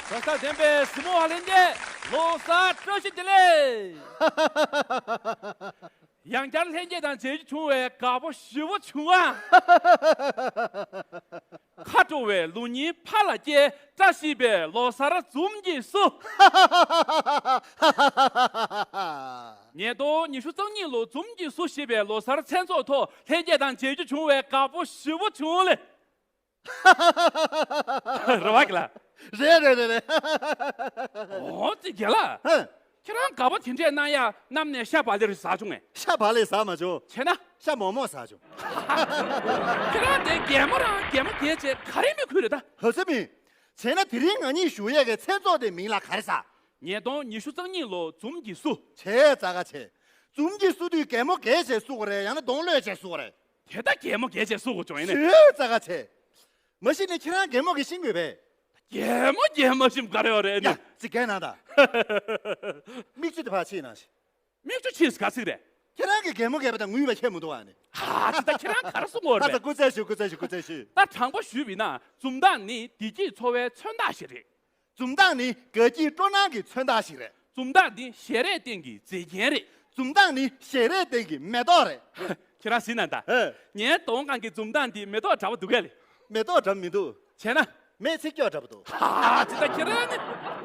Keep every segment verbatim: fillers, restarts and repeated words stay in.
གོ་ས་ལྡན་པའི་གཟིགས་མོ་བ་ལྷན་རྒྱས། ལོ་གསར་བཀྲ་ཤིས་བདེ་ལེགས། ཡང་བསྐྱར་ལྷན་རྒྱས་དང་མཇལ་རྒྱུ་བྱུང་བས་དགའ་པོ་ཞེ་པོ་བྱུང་ཨ། ཁ་དྲོ་བའི་ལོ་ཉིན་ཕར་ལ་སྐྱེལ། བཀྲ་ཤིས་པའི་ལོ་གསར་འཛུམ་གྱིས་བསུ། ཉིས་སྟོང་ཉི་ཤུ་རྩ་གཉིས་ལོ་འཛུམ་གྱིས་བསུ་ཞེས་པའི་ལོ་གསར་མཚན་ཚོགས་ཐོག་ལྷན་རྒྱས་དང་མཇལ་རྒྱུ་བྱུང་བས་དགའ་པོ་ཞེ་པོ་བྱུང་ལེ། རེད་བ་གི་ལ། རེད་རེད་རེད་རེད། འོ་ཙི་རྒན་ལགས། ཧེ། ཁྱེད་རང་དགའ་པོ་དེ་འདྲས་གནང་ཡ་གནམ་ནས་ཤ་བག་ལེབ་ཟ་བྱུང་ངས། ཤ་བག་ལེབ་ཟ་མ་བྱུང་། བྱས་ན། ཤ་མོག་མོག་ཟ་བྱུང་། ཁྱེད་རང་དེ་རྒན་མོ་རང་རྒན་མོ་རྒན་བྱས་ག་རེ་མི་ཁུལ་རེད་ད། ཧ་ཟེ་མི། བྱས་ན་དེ་རིང་ང་གཉིས་བཞུགས་ཡས་ཀྱི་མཚན་ཚོགས་དེ་མིང་ལ་ག་རེ་ཟེར། ཉིས་སྟོང་ཉི་ཤུ་རྩ་གཉིས་ལོ་འཛུམ་གྱིས་བསུ། བྱས་ཙ་ག་བྱས། འཛུམ་གྱིས་བསུ་དུས་རྒན་མོ་རྒན་བྱས་བསུ་དགོས་རེད། ཡང་ན་གདོང་གློད་བྱས་བསུ་དགོས་རེད། དེ་ད་རྒན་མོ་རྒན་བྱས་བསུ་དགོས་བྱུང་ཡིན་ནི། བྱས་ཙ་ག་བྱས། མ་གཞི་ནས་ཁྱེད་རང་རྒན་མོ་གི་ཤེས་དགོས་པས། རྒན་མོ་རྒན་མོ་ཞིག་ག་རེ་ཡོད་རེད་ནི། ཡ་ཅིག་རྒན་ན་ད། མིག་ཆུ་དེ་ཕར་ཕྱིས་ན་ཞིག་མིག་ཆུ་ཕྱིས་ག་ཚིག་རེད། ཁྱེད་རང་གི་རྒན་མོ་རྒན་པ་དང་ངུས་པ་ཁྱད་མི་འདུག་ཨ་ནི། ཧ་ཅི་ད་ཁྱེད་རང་ག་རེ་གསུང་གོ་ཧ་རེད། ད་སྐུ་རྩེད་ཞུ་སྐུ་རྩེད་ཞུ། ད་དྲང་པོ་ཞུས་པ་ཡིན་ན་འཛུམ་མདངས་ནི་བདེ་སྐྱིད་འཚོ་བའི་མཚོན་རྟགས་ཤིག་རེད། འཛུམ་མདངས་ནི་དགའ་སྐྱིད་སྤྲོ་སྣང་གི་མཚོན་རྟགས་ཤིག་རེད། འཛུམ་མདངས་ནི་ཞལ་རས་སྟེང་གི་མཛེས་རྒྱན་རེད། འཛུམ་མདངས་ནི་ཞལ་རས་སྟེང་གི་མེ་ཏོག་རེད། ཁྱེད་རང་གཟིགས་ན་ད། ཨེ། ངའི་གདོང་སྒང་གི་འཛུམ་མདངས་འདི་མེ་ཏོག་འདྲ་པོ་འདུག་གས་ལེ། མེ་ཏོག་འདྲ་མི་འདུག་བྱས་ན། མེ་ཚིག་སྐྱོག་འདྲ་པོ་འདུག་ཧ་ཅི་ད་ཁྱེད་རང་ནི།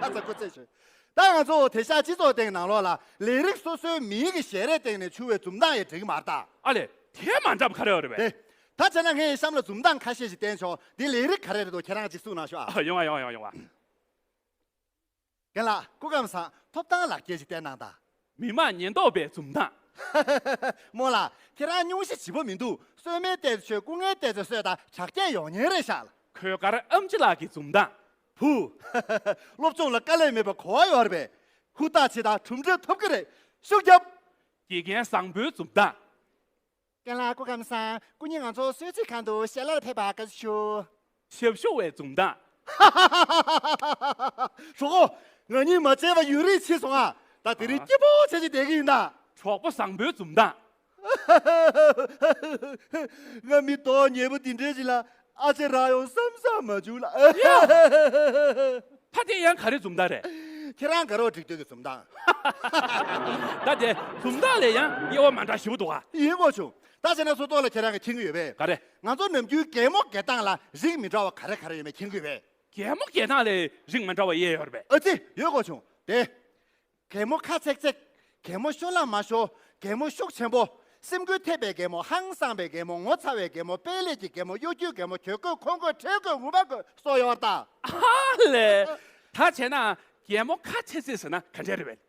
ཨ་ཙི་སྐུ་རྩེད་ཞུ། ད་ང་ཚོ་དེང་སང་སྤྱི་ཚོགས་སྟེང་ནང་ལོགས་ལ་ལས་རིགས་སོ་སོའི་མིའི་གི་ཞལ་རས་སྟེང་ནས་འཕྱུར་བའི་འཛུམ་མདངས་ཡང་འགྲིག་གི་མ་རེད་ད། ཨ་ལས། དེ་མ་འདྲ་པོ་ག་རེ་ཡོད་རེད་པས། དེ། ད་བྱས་ན་ངས་གཤམ་ལ་འཛུམ་མདངས་ཁ་ཤས་ཤིག་བསྟན་ཆོག་འདི་ལས་རིགས་ག་རེ་རེད་འདུག་ཁྱེད་རང་ཅིག་གསུངས་གནང་ཤོག་ཨ། ཡོང་བ་ཡོང་བ་ཡོང་བ་ཡོང་བ། རྒན་ལགས་སྐུ་ཁམས་བཟང་། ཐོབ་ཐང་ལག་ཁྱེར་ཅིག་བསྟན་གནང་དང་། མི་དམངས་ཉེན་རྟོག་པའི་འཛུམ་མདངས། རྨོ་ལགས་ཁྱེད་རང་སྙུང་གཞི་ལྗིད་པོ་མི་འདུག་གསོལ་སྨན་བལྟས་ཚེ་མཆོད། སྐུ་ངལ་བལྟས་ཚེ་གསོས་དང་དྲག་སྐྱེད་ཡོང་ཉེན་རེད་ཤག་ལ། གོས་དཀར་ཨེམ་ཆི་ལགས་ཀྱི་འཛུམ་མདངས། བུ། སློབ་སྦྱོང་ལ་དཀའ་ལས་མེད་པའི་གོ་བ་ཡོད་རེད་པས། ཧུར་ཐག་བྱེད་དང་གྲུབ་འབྲས་ཐོབ་ཀྱི་རེད། ཤུགས་རྒྱབ། དགེ་རྒན་བཟང་པོའི་འཛུམ་མདངས། རྒན་ལགས་སྐུ་ཁམས་བཟང་། སྐུ་ཉིད་ང་ཚོ་གསོལ་ཚིགས་ཁང་དུ་ཞལ་ལག་ཕེབས་པར་བཀའ་འདྲི་ཞུ། ཞབས་ཞུ་བའི་འཛུམ་མདངས། གྲོགས་པོ། ང་གཉིས་མ་མཇལ་བར་ཡུན་རིང་ཕྱིན་སོང་ཨ། ད་དེ་རིང་ཨ། སྐྱིད་པོ་བྱས་ཅིག་བསྡད་ཀྱི་ཡིན་ད། གྲོགས་པོ་བཟང་པོའི་འཛུམ་མདངས། ང་མི་མདོག་ཉེས་པོ་འདི་འདྲས་ཅིག་ལ་ཨ་ཅེ་རག་ཡོང་བསམ་བསམ་མ་བྱུང་ལ། ཡ། ད་དེ་ཡང་ག་རེ་འཛུམ་མདངས་རེད། ཁྱེད་རང་དགའ་རོགས་འགྲིག་འདོད་ཀྱི་འཛུམ་མདངས། ད་དེ་འཛུམ་མདངས་ལས་ཡང་དབྱེ་བ་མ་འདྲ་ཞིག་འདུག་ག་ཡིན་དགོས་བྱུང་། ད་བྱས་ན་སོ་ཏོག་ལ་ཁྱེད་རང་གིས་མཁྱེན་གྱི་ཡོད་པས། ག་རེ། ང་ཚོ་ནམ་རྒྱུན་གད་མོ་བགད་སྟངས་ལ་རིགས་མི་འདྲ་བ་ག་རེ་ག་རེ་ཡོད་མེད་མཁྱེན་གྱི་ཡོད་པས། གད་མོ་བགད་སྟངས་ལ་རིགས་མི་འདྲ་བ་དབྱེ་ཡོད་རེད་པས། ཨ་ཙི་ཡོད་དགོས་བྱུང་། དེ། གད་མོ་ཁ་ཚེག་ཚེག་གད་མོ་ཤོར་ལ་མ་ཤོར། གད་མོ་ཤུགས་ཆེན་པོ། སེམས་འགུལ་ཐེབས་པའི་གད་མོ། ཧང་སངས་པའི་གད་མོ། ངོ་ཚ་བའི་གད་མོ། པད་ལེབ་ཀྱི་གད་མོ། གཡོ་སྒྱུའི་གད་མོ། གྱོད་གོས་ཁོང་གོས་ཁྲེལ་གོས་ངུ་མ་གོས་སོགས་ཡོད་པར་གདའ། ཨ་ལས། ད་བྱས་ན་གད་མོ་ཁ་ཚེག་ཚེག་ཟེར་ན་ག་འདྲས་རེད་པས།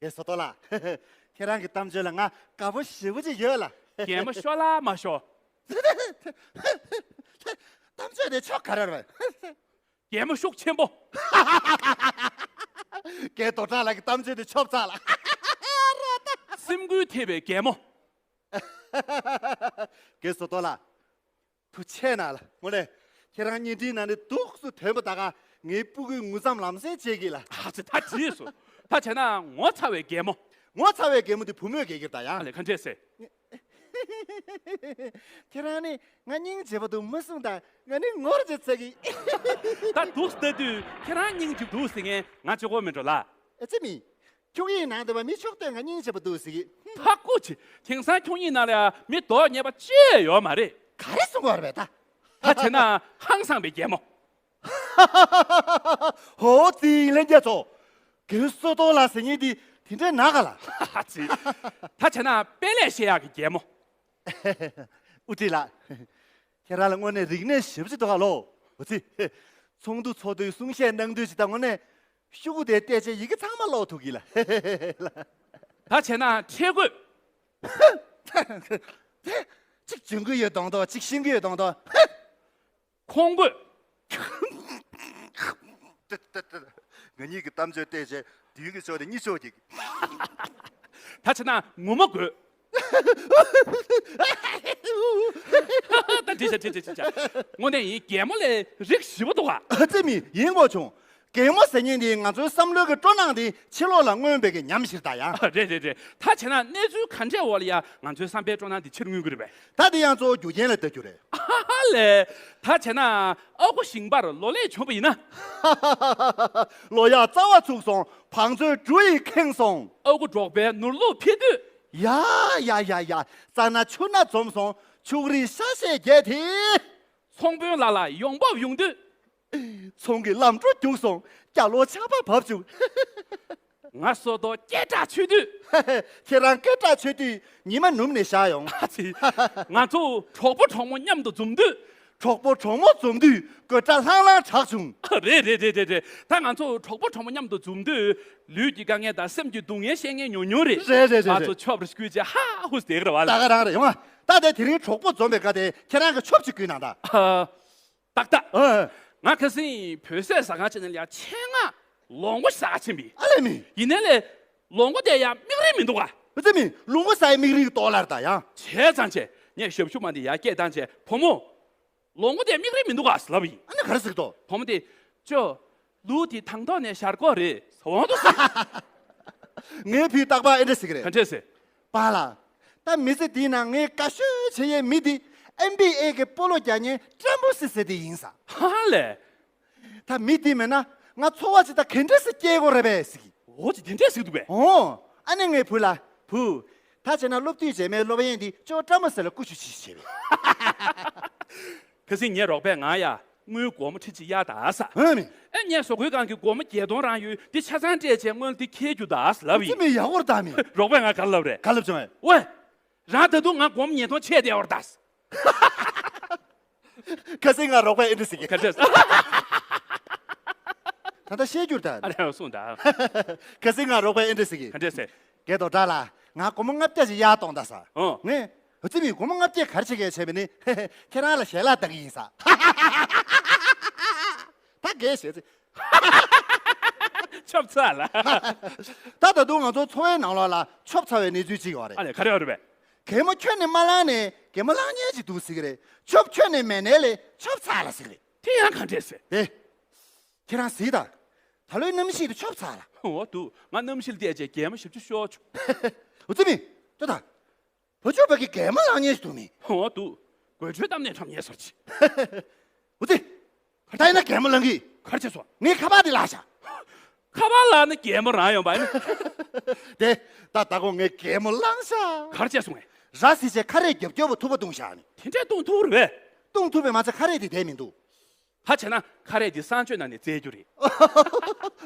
ཨེ་སོ་ཏོ་ལགས། ཁྱེད་རང་གི་གཏམ་བརྗོད་ལ་ང་དགའ་པོ་ཞེ་པོ་ཅིག་ཡོད་ལ། གད་མོ་ཤོར་ལ་མ་ཤོར། གཏམ་བརྗོད་དེ་ཆོག་ག་རེ་རེད། གད་མོ་ཤུགས་ཆེན་པོ། རྒན་རྡོ་གྲགས་ལགས་ཀྱི་གཏམ་བརྗོད་དེ་ཆོབ་ཚར་ལ། སེམས་འགུལ་ཐེབས་པའི་གད་མོ། རྒན་སོ་ཏོ་ལགས། ཐུགས་རྗེ་གནང་ལ། དངོས་གནས། ཁྱེད་རང་བརྙན་འཕྲིན་ནང་ནས་འདུག་སེ་ཐོན་པ་ད་ག་ངའི་སྤུ་གུའི་ངུ་མཚམས་ལམ་སེང་བཅད་ཀྱིས་ལ། ཨ་ཙི་ད་བྲིས་སོ། ད་བྱས་ན་ངོ་ཚ་བའི་གད་མོ། ངོ་ཚ་བའི་གད་མོ་དེ་བུ་མོས་བགད་ཀྱི་རེད་ད་ཡ། ཨ་ལས་ག་འདྲས་ཟེར། ཁྱེད་རང་ནི་ང་སྙིང་རྗེ་པོ་འདུག་མ་གསུངས་དང་ང་ནི་ངོ་རྒྱུ་ཚ་གི། ད་འདུག་སེ་ལྟ་དུས་ཁྱེད་རང་སྙིང་རྗེ་པོ་འདུག་ཟེར་མཁན་ང་གཅིག་པོ་མིན་འགྲོ་ལ། ཨེ་ཙི་མི། ཁྱུག་ཡིག་ནང་དུ་བ་མི་ཕྱོགས་སྟོན་ང་སྙིང་རྗེ་པོ་འདུག་ཟེར་གི། ཧ་ཀོ་ཆེ། དེང་སང་ཁྱུག་ཡིག་ནང་ལ་ཡ་མི་མདོག་ཉེས་པ་ཅི་ཡང་ཡོད་མ་རེད། ག་རེ་གསུང་གི་ཡོད་རེད་པས་ད། ད་བྱས་ན་ཧང་སངས་པའི་གད་མོ། ཧོ་ཙི་ལྷན་རྒྱས་ཚོ། རྒན་སོ་ཏོ་ལགས་ཟེར་མཁན་འདི་དེ་འདྲའི་ནག་ག་ལ། ཧ་ཧ་ཙི། ད་བྱས་ན་དཔེ་ལས་བཤད་ཡག་གི་གད་མོ། དབུ་ཁྲིད་ལགས། ཁྱེད་རང་ལ་དངོས་གནས་རིག་གནས་ཞེ་པོ་ཅིག་འདུག་ག་ལོ། འོ་ཙི། ཚོགས་འདུ་ཚོགས་དུས་གསུང་བཤད་གནང་དུས་ཅིག་ད་དངོས་གནས་ཤོག་གུ་དེ་བལྟས་བྱས་ཡི་གེ་ཚང་མ་ཀློག་ཐུབ་གི་ལ། ད་བྱས་ན་ཁྲེལ་དགོད། གཅིག་འཇོན་གི་ཡོད་མདོག་མདོག་གཅིག་ཤེས་ཀྱི་ཡོད་མདོག་མདོག་ཁོང་དགོད། ང་གཉིས་ཀྱི་གཏམ་བརྗོད་བལྟས་བྱས་མདུན་གྱི་ཕྱོགས་ནས་གཉིད་ཤོར་གྱི། ད་བྱས་ན་ངུ་མ་དགོད། ད་འགྲིག་བྱ་འགྲིག་བྱ་འགྲིག་བྱ། དངོས་གནས་ཡིན་གད་མོ་ལས་རིགས་ཞེ་པོ་འདུག་ག་ཨ་ཙི་མི་ཡིན་དགོས་བྱུང་། གད་མོ་ཟེར་མཁན་འདི་ང་ཚོའི་བསམ་བློའི་གི་སྤྲོ་སྣང་འདི་ཕྱི་ལོགས་ལ་མངོན་པའི་གི་ཉམས་ཤིག་ད་ཡང་། རེད་རེད་རེད། ད་བྱས་ན་གནས་ཚུལ་ག་འདྲའི་འོག་ལ་ཡང་ང་ཚོའི་བསམ་པའི་སྤྲོ་སྣང་འདི་ཕྱིར་མངོན་གི་རེད་པས། ད་འདི་ཡང་གཙོ་བོ་རྒྱུ་རྐྱེན་ལ་ལྟ་རྒྱུ་རེད། ཨ་ཧ་ལས། ད་བྱས་ན་ཨ་ཁུ་ཞིང་པར་ལོ་ལེགས་བྱུང་བ་ཡིན་ན། ལོ་ཡག་རྩ་བ་ཚུགས་སོང་། བང་མཛོད་འབྲུ་ཡིས་ཁེངས་སོང་། ཨ་ཁུ་འབྲོག་པའི་ནོར་ལུག་འཕེལ་དུས། ཡ་ཡ་ཡ་ཡ། རྩ་ན་ཆུ་སྣ་འཛོམས་སོང་། ཕྱུགས་རིགས་ཤ་ཤེད་རྒྱས་ཏེ། ཚོང་དཔོན་ལགས་ལ་ཡོང་འབབ་ཡོང་དུས། ཚོང་གི་ལམ་འགྲོ་རྒྱུགས་སོང་། སྐྱ་ལོ་ཆར་པ་བབས་བྱུང་། ང་སོ་ཏོ་སྐད་གྲགས་ཆོད་དུས། ཁྱེད་རང་སྐད་གྲགས་ཆོད་དུས་ཉི་མ་ནུབ་ནས་བཞག་ཡོང་། ཨ་ཙི། ང་ཚོ་གྲོགས་པོ་གྲོགས་མོ་མཉམ་དུ་འཛོམས་དུས། གྲོགས་པོ་གྲོགས་མོ་འཛོམས་དུས་དགོད་སྒྲ་ལྷང་ལྷང་གྲགས་བྱུང་། རེད་རེད་རེད་རེད་རེད། ད་ང་ཚོ་གྲོགས་པོ་གྲོགས་མོ་མཉམ་དུ་འཛོམས་དུས་ལུས་ཀྱི་དཀའ་ངལ་དང་སེམས་ཀྱི་སྡུག་བསྔལ་བཤད་མཁན་ཉུང་ཉུང་རེད། རེད་རེད་རེད་ང་ཚོ་རེད། ཆོབ་རེ་སྐུལ་བྱས་ཧ་ཧུ་ཟེར་གི་རེད་བ་ད་ལ། ག་རང་རེད་ཡོང་ཨ། ད་ལྟའི་དེ་རིང་གྲོགས་པོ་འཛོམས་པའི་སྐབས་དེ་ཁྱེད་རང་གི་ཆོབ་ཅིག་བསྐུལ་གནང་ད། ཨ། ཏག་ཏག་ཨ། ང་ཁ་སང་བོད་ཟས་ཟ་ཁང་ཅིག་ནང་ལ་ཡ་ཆེད་མངགས་ལོ་མགོ་ཟ་ཕྱིན་པས། ཨ་ལས་མི། ཡིན་ནའི་ལས་ལོ་མགོ་དེ་ཡ་མིག་རིལ་མི་འདུག་ག་ཨ་ཙི་མི། ལོ་མགོ་ཟ་ཡི་མིག་རིལ་གི་ལྟོ་ལར་ད་ཡང་། བྱས་ཙང་བྱས་ངས་ཞབས་ཞུ་མ་འདི་ཡར་སྐད་བཏང་བྱས་བུ་མོ། ལོ་མགོ་དེ་མིག་རིལ་མི་འདུག་ག་ཟེར་ལབ་པ་ཡིན། ཨ་ནི་ག་རེ་ཟེར་གི་འདུག་བུ་མོ་དེ། ཅོ། ལུག་དེ་དང་ཐོག་ནས་ཞར་གོག་རེད་ཟེར་འོང་འདུག་ཟེར། ངའི་བུས་རྟག་པར་ཨེ་འདྲ་ཟེར་གི་རེད། ག་འདྲས་ཟེར། པཱ་ལགས། ད་མི་ཚེ་འདིའི་ནང་ངས་དགའ་ཤོས་བྱེད་ཡས་མི་འདི་ཨེན་བྷི་ཨེ་གི་སྤོ་ལོ་རྒྱག་མཁན་ཀྲམ་པོ་སི་ཟེར་དེ་ཡིན་ས། ཧ་ལས། ད་མི་འདི་མེད་ན་ང་འཚོ་བ་ཅིག་ད་ག་འདྲས་སེ་སྐྱེལ་དགོས་རེད་པས་ཟེར་གི། འོ་ཅི་དེ་འདྲས་ཟེར་གི་འདུག་པས། ཨོ། ཨ་ནི་ངས་བུ་ལ། བུ། ད་བྱས་ན་སློབ་དུས་རྗེས་མའི་སློབ་ཡོན་འདི་ཅོ་ཀྲམ་པོ་སི་ལ་བསྐུར་ཆོག་ཅིག་བྱས་པས། ཁ་སང་ངའི་རོགས་པས་ང་ཡ་དངུལ་སྒོར་མོ་ཁྲི་གཅིག་གཡར་ད་ཟེར། ཨ་ནི། ཨེ་ངས་བཟོ་བཀོད་ཁང་གི་སྒོར་མོ་བརྒྱད་སྟོང་རང་ཡོད་འདི་ཆ་ཚང་སྤྲད་བྱས་སྔོན་འདི་འཁྱེར་རྒྱུ་ད་ཟེར་ལབ་ཡིན། ཙི་མི་ཡག་པོར་བཏང་མི། རོགས་པས་ང་ག་ལབ་རེད། ག་ལབ་བྱུང་ཨེ། ཝེ། རང་ད་དུང་ང་སྒོར་མོ་ཉིས་སྟོང་ཆད་བསྡད་ཡོད་རེད་ད་ཟེར། ཁ་སང་ང་རོགས་པས་ཨེ་འདྲ་ཟེར་གི། ག་འདྲས། ད་ལྟ་བཤད་རྒྱུར་ད། ཨ་རེ་གསུངས་ད། ཁ་སང་ང་རོགས་པས་ཨེ་འདྲ་ཟེར་གི། ག་འདྲས་ཟེར། རྒན་རྡོར་གྲགས་ལགས་ང་སྒོར་མོ་ལྔ་བརྒྱ་ཞིག་གཡར་གཏོང་ད་ཟེར། ཨོ། ངས། ཨ་ཙི་མི་སྒོར་མོ་ལྔ་བརྒྱ་ག་རེ་བྱེད་གས་བྱས་པས་ནི། ཁྱེད་རང་ལ་ཞལ་ལག་བཏང་གི་ཡིན་ཟེར། ད་རྒས་ཞེས་ཚེ། ཆོབ་ཚ་ལ། ད་ད་དུང་ང་ཚོ་འཚོ་བའི་ནང་ལོགས་ལ་ཆོབ་ཚ་བའི་གནས་ཚུལ་ཅིག་ཡོད་རེད། ཨ་ལས་ག་རེ་ཡོད་རེད་པས། གད་མོ་ཁྱོན་ནས་མ་ལངས་ནས་གད་མོ་ལངས་མཁན་ཅིག་འདུག་ཟེར་གི་རེད། ཆོབ་ཁྱོན་ནས་མེད་ནའི་ལས་ཆོབ་ཚ་ལ་ཟེར་གི་རེད། དེ་ཡང་ག་འདྲས་ཟེར། དེ། ཁྱེད་རང་གཟིགས་དང་། ད་ལོའི་གནམ་གཤིས་དེ་ཆོབ་ཚ་ལ། འོ་འདུག་ང་གནམ་གཤིས་ལ་བལྟས་བྱས་གད་མོ་ཞེ་པོ་ཅིག་ཤོར་བྱུང་། ཨུ་ཙི་མི། ལྟོས་དང་། བུ་ཆུང་བ་གི་གད་མོ་ལངས་མཁན་ཞིག་འདུག་མི། འོ་འདུག་དགོད་བྲོའི་གཏམ་ནས་འཁྲབ་མཁན་བཟོ་ཅིག་ཨུ་ཙི། ད་ཡིན་ན་གད་མོ་ལངས་གི། ག་རེ་བྱས་སོང་། ངའི་ཁ་པར་དེ་བརླགས་ཤག་ཁ་པར་བརླགས་ན་གད་མོ་རང་ཡོང་པ་ཡིན། དེ། ད་ད་གོ་ངའི་གད་མོ་ལངས་ཤག་ག་རེ་བྱས་སོང་ངས། ར་བཟི་བྱས་ཁ་རས་རྒྱབ་རྒྱབ་པོ་ཐུག་པ་བརྡུངས་ཤག་ནི། དེ་འདྲས་བརྡུངས་ཐུབ་རེད་པས། བརྡུངས་ཐུབ་པས་མ་ཚད་ཁ་རས་དེ་བསྡད་མི་འདུག་ད་བྱས་ན་ཁ་རས་འདི་གསང་སྤྱོད་ནང་ནས་བཙལ་རྒྱུ་རེད།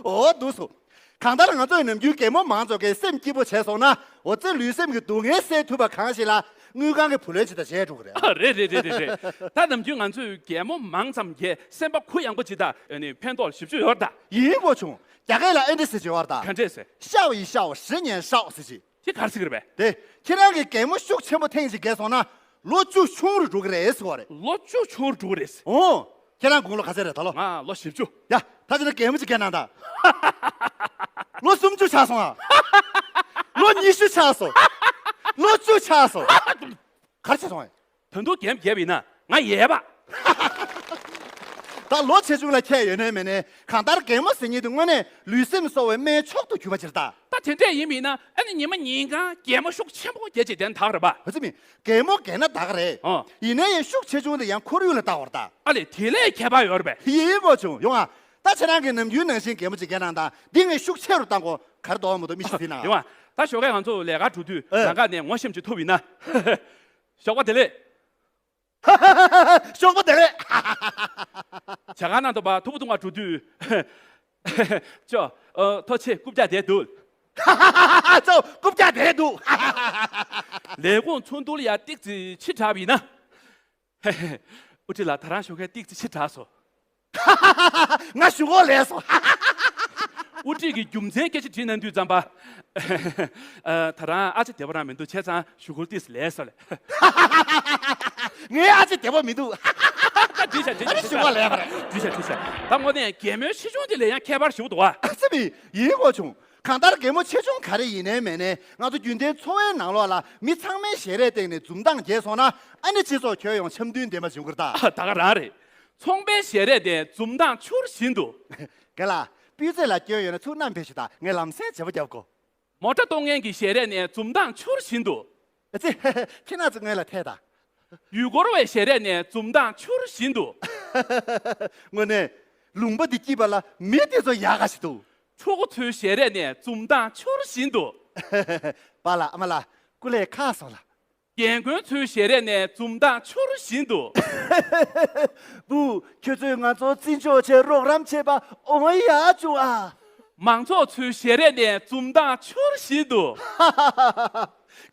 འོ་འདུག་སོ། གང་ལྟར་ང་ཚོས་ནམ་རྒྱུན་གད་མོ་མང་ཙམ་གྱིས་སེམས་སྐྱིད་པོ་བྱས་སོང་ན། འོ་ཙི་ལུས་སེམས་ཀྱི་སྡུག་བསྔལ་སེལ་ཐུབ་པ་གང་ཞིག་ལ་དངུལ་ཁང་གི་བུ་ལོན་ཅིག་ད་བྱས་འགྲོ་གི་རེད། ཨ་རེད་རེད་རེད་རེད་རེད། ད་ནམ་རྒྱུན་ང་ཚོས་གད་མོ་མང་ཙམ་གྱིས་སེམས་པ་གུ་ཡངས་པོ་ཅིག་དང་ཨ་ནི་ཕན་ཐོགས་ཞེ་པོ་ཅིག་ཡོད་རེད་ད། ཡིན་གོ་བྱུང་། རྒྱ་སྐད་ལ་ཨེ་འདྲ་ཟེར་གྱི་ཡོད་རེད་ད། ག་འདྲས་ཟེར། 笑一笑，十年少 ཟེར་གྱི། དེ་ག་རེ་ཟེར་གི་རེད་པས། དེ། ཁྱེད་རང་གི་གད་མོ་ཤུགས་ཆེན་པོ་ཐེངས་གཅིག་བརྒྱབ་སོང་ན། ལོ་བཅུ་ཆུང་རུ་འགྲོ་གི་རེད་ཟེར་བ་རེད། ལོ་བཅུ་ཆུང་རུ་འགྲོ་གི་རེད་ཟེར། ཨོ། ཁྱེད་རང་དགུང་ལོ་ག་ཚོད་རེད་ད་ལོ། ང་ལོ་བཞི་བཅུ། ཡ། ད་ཅི་ན་གད་མོ་ཅིག་བརྒྱབ་གནང་དང་། ལོ་སུམ་ཅུ་ཆགས་སོང་ཨ། ལོ་ཉི་ཤུ་ཆགས་སོང་། ལོ་བཅུ་ཆགས་སོང་། ག་རེ་བྱས་སོང་ཨ། ད་དུང་གད་མོ་བརྒྱབ་ཡིན་ན་ང་ཡས་པ། ད་ལོ་ཆེ་ཆུང་ལ་ཁྱད་ཡོད་ནའི་མེད་ནའི་གང་ལྟར་གད་མོ་ཟེར་མཁན་དེ་དངོས་གནས་ལུས་སེམས་གསོ་བའི་སྨན་མཆོག་ཏུ་གྱུར་པ་ཅིག་རེད་ད། ད་དེ་འདྲས་ཡིན་པ་ཡིན་ན་ཨ་ནི་ཉི་མ་ཉིན་གང་གད་མོ་ཤུགས་ཆེན་པོ་བརྒྱབ་བྱས་བསྡད་ན་ད་ག་རེད་པ། ཨ་ཙི་མི། གད་མོ་བརྒྱབ་ན་ད་ག་རེད། ཨོ། ཡིན་ནའི་ཡང་ཤུགས་ཆེ་ཆུང་དེ་ཡང་ཁོར་ཡུག་ལ་བལྟ་བར་ད། ཨ་ལས་དེ་ལས་ཁྱད་པར་ཡོད་རེད་པས། ཡིན་གོ་བྱུང་ཡོང་ཨ། ད་ཁྱེད་རང་གིས་ནམ་རྒྱུན་ནང་བཞིན་གད་མོ་ཅིག་བརྒྱབ་གནང་དང་། འདི་ངས་ཤུགས་ཆེ་རུ་བཏང་གོ། ག་རེ་འདོགས་མི་འདུག་མི་ཤེས་ཟིན་ན། ཡོང་ཨ། ད་ཞོགས་ཀས་ང་ཚོ་ལས་ཀ་གྲུབ་དུས་ཨེ། ལམ་ཁ་ནས་ངོ་ཤེས་ཅིག་ཐུག་པ་ཡིན་ན། ཞོགས་པ་བདེ་ལེགས། ཞོགས་པ་བདེ་ལེགས། ཇ་ཁང་ནང་དུ་བ་ཐུག་པ་ཐུག་པ་འགྲོ་དུས། ཅོ། ཨ། ཐུགས་རྗེ་ཆེ། རྐུབ་བཀྱག་བསྡད་འདུག་ཅོ། རྐུབ་བཀྱག་བསྡད་འདུག་ལས་ཁུངས་ཚོགས་འདུ་ལ་ཡ་ཏིག་ཙི་ཕྱི་དྲགས་པ་ཡིན་ན། དབུ་ཁྲིད་ལགས་ད་རང་ཞོགས་ཀས་ཏིག་ཙི་ཕྱི་དྲགས་སོང་། ང་གཞུག་གུ་ལས་སོང་། དབུ་ཁྲིད་ཀྱིས་རྒྱུ་མཚན་སྐད་ཆ་དྲིས་གནང་དུས་ཙམ་པ། ཨ། ད་རང་ཨ་ཅེ་བདེ་པོ་རང་མི་འདུག་བྱས་ཙང་གཞུག་གུ་ཏིག་ཙི་ལས་སོང་ལེ། ངའི་ཨ་ཅེ་བདེ་པོ་མི་འདུག་ད་འགྲིག་བྱ་འགྲིག་བྱ་ཨ་ནི་གཞུག་གུ་ལས་པ་རེད། འགྲིག་བྱ་འགྲིག་བྱ། ད་དངོས་གནས་གད་མོའི་ཆེ་ཆུང་དེ་ལས་ཡང་ཁྱད་པར་ཞེ་པོ་འདུག་ཨ། ཨ་ཙི་མི། ཡིན་གོ་བྱུང་། གང་ལྟར་གད་མོ་ཆེ་ཆུང་ག་རེ་ཡིན་ནའི་མེད་ནའི་ང་ཚོ་རྒྱུན་ལྡན་འཚོ་བའི་ནང་ལོགས་ལ་མི་ཚང་མའི་ཞལ་རས་སྟེང་ནས་འཛུམ་མདངས་རྒྱས་སོང་ན། ཨ་ནི་སྤྱི་ཚོགས་ཁྱོན་ཡོངས་འཆམ་མཐུན་ལྡན་པ་བྱུང་གི་རེད་ད། ད་ག་རང་རེད། ཚོང་པའི་ཞལ་རས་དེ་འཛུམ་མདངས་འཕྱུར་བཞིན་དུ། རྒན་ལགས། སྤུས་ཚད་ལ་སྐྱོན་ཡོད་ན་ཚུར་བསྣམས་ཕེབས་ཤོག་དང་། ངས་ལམ་སེང་བྱེད་པོ་རྒྱབ་དགོ། མོ་ཊ་གཏོང་མཁན་གྱི་ཞལ་རས་ནས་འཛུམ་མདངས་འཕྱུར་བཞིན་དུ། ཨ་ཙི། ཁྱེད་རང་ཚོ་ངོས་ལ་ཐད་དང་། ཡུལ་སྐོར་བའི་ཞལ་རས་ནས་འཛུམ་མདངས་འཕྱུར་བཞིན་དུ། དངོས་གནས། ལུང་པ་འདི་སྐྱིད་པ་ལ་མི་དེ་ཚོ་ཡག་ག་ཞིག་འདུག། ཕྲུ་གུ་ཚོའི་ཞལ་རས་ནས་འཛུམ་མདངས་འཕྱུར་བཞིན་དུ། པཱ་ལགས། ཨ་མ་ལགས། སྐུ་ལས་ཁག་སོང་ལགས། རྒན་རྒོན་ཚོའི་ཞལ་རས་ནས་འཛུམ་མདངས་འཕྱུར་བཞིན་དུ། བུ། ཁྱོད་ཚོས་ང་ཚོ་བརྩི་འཇོག་བྱས་རོགས་རམ་བྱས་པ་འོ་ཡག་བྱུང་ཨ། མང་ཚོགས་ཚོའི་ཞལ་རས་ནས་འཛུམ་མདངས་འཕྱུར་བཞིན་དུ།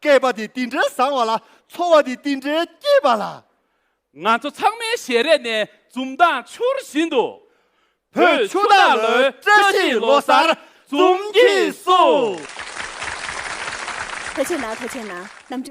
སྐལ་པ་དེ་དེ་འདྲའི་བཟང་བ་ལ། འཚོ་བ་དེ་དེ་འདྲའི་སྐྱིད་པ་ལ། ང་ཚོ་ཚང་མའི་ཞལ་རས་ནས་འཛུམ་མདངས་འཕྱུར་བཞིན་དུ། བོད་ཆུ་སྟག་ལོའི་བཀྲ་ཤིས་ལོ་གསར་འཛུམ་གྱིས་བསུ། ཐུགས་རྗེ་གནང་། ཐུགས་རྗེ་གནང་། རྣམ་གྲོལ།